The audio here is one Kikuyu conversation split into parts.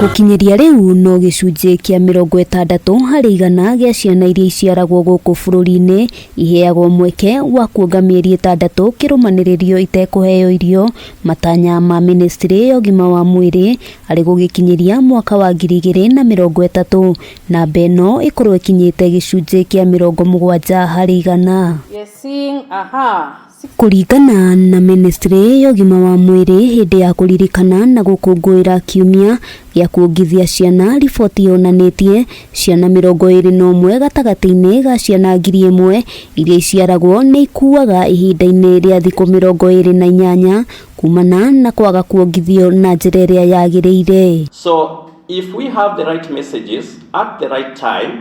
Gũkinyĩria rĩu no gĩcunjĩ kĩa 60% gĩa ciana iria iciaragwo gũkũ bũrũri-inĩ iheagwo mweke wa kuonga mĩeri 6 kĩrũmanĩrĩrio itekũheo irio. Matanya ma ministry ya ũgima wa mwĩrĩ arĩ gũgĩkinyĩria mwaka wa 2030 namba ĩno ĩkorwo ĩkinyĩte gĩcunjĩ kĩa 70%. We are seeing, aha, Kũringana na ministry ya ũgima wa mwĩrĩ hĩndĩ ya kũririkana na gũkũngũĩra kiumia gĩa kuongithia ciana, riboti yonanĩtie ciana 21 gatagatĩ-inĩ ga ciana 1000 iria iciaragwo nĩ ikuaga ihinda-inĩ rĩa thikũ 28 kumana na kwaga kuongithio na njĩra ĩrĩa yagĩrĩire. So if we have the right messages at the right time,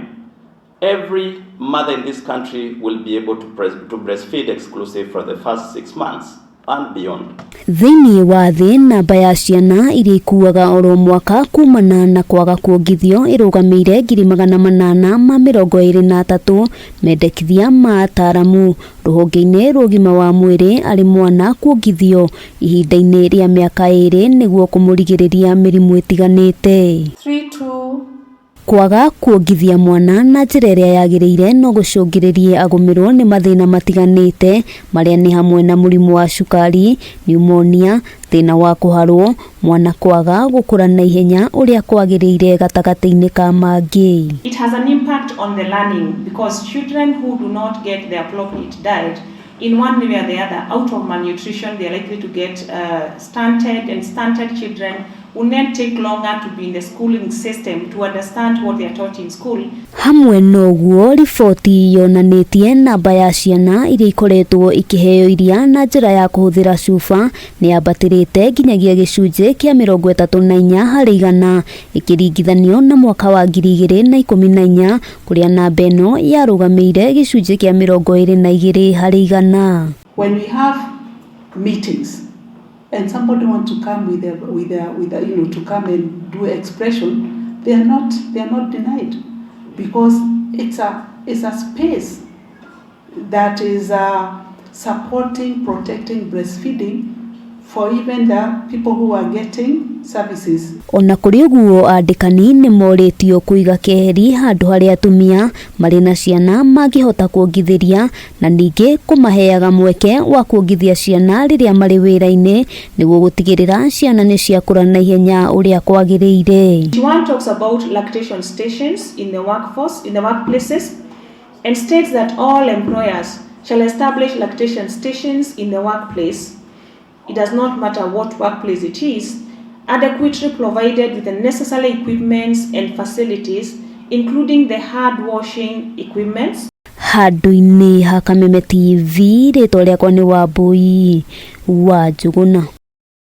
every mother in this country will be able to breastfeed exclusive for the first 6 months and beyond. Thĩinĩ wa thĩ, namba ya ciana iria ikuaga oro mwaka kumana na kwaga kuongithio ĩrũgamĩire 823,000. Mendekithia ma ataramu rũhonge-inĩ rwa ũgima wa mwĩrĩ arĩ mwana kuongithio ihinda-inĩ rĩa mĩaka 2 nĩguo kũmũrigĩrĩria mĩrimũ ĩtiganĩte. 3, 2, Kwaga kuongithia mwana na njĩra ĩrĩa yagĩrĩire no gũcũngĩrĩrie agũmĩrwo nĩ mathĩna matiganĩte, marĩa nĩ hamwe na mũrimũ wa cukari, pneumonia, thĩna wa kũharwo, mwana kwaga gũkũra na ihenya ũrĩa kwagĩrĩire, gatagatĩ-inĩ ka mangĩ. It has an impact on the learning because children who do not get the appropriate diet, in one way or the other, out of malnutrition, they are likely to get stunted, and stunted children will then take longer to be in the schooling system to understand what they are taught in school. Hamwe na ũguo, riboti yonanĩtie namba ya ciana iria ikoretwo ikĩheo iria na njĩra ya kũhũthĩra cuba nĩ yambatĩrĩte nginyagia gĩcunjĩ kĩa 34% ĩkĩringithanio na mwaka wa 2014, kũrĩa namba ĩno yarũgamĩire gĩcunjĩ kĩa 22%. When we have meetings and somebody wants to come with a to come and do expression, they are not denied because it's a space that is supporting, protecting breastfeeding for even the people who are getting services. Ona kũrĩ ũguo, andĩkani nĩ morĩtio kũiga keheri handũ harĩa atumia marĩ na ciana mangĩhota kuongithĩria, na ningĩ kũmaheaga mweke wa kuongithia ciana rĩrĩa marĩ wĩra-inĩ nĩguo gũtigĩrĩra ciana nĩ ciakũra na ihenya ũrĩa kwagĩrĩire. One talks about lactation stations in the workforce, in the workplaces, and states that all employers shall establish lactation stations in the workplace. It does not matter what workplace it is, adequately provided with the necessary equipments and facilities, including the hand washing equipments. Handũ-inĩ ha Kameme TV, rĩtwa rĩakwa nĩ Wambui wa Njũgũna.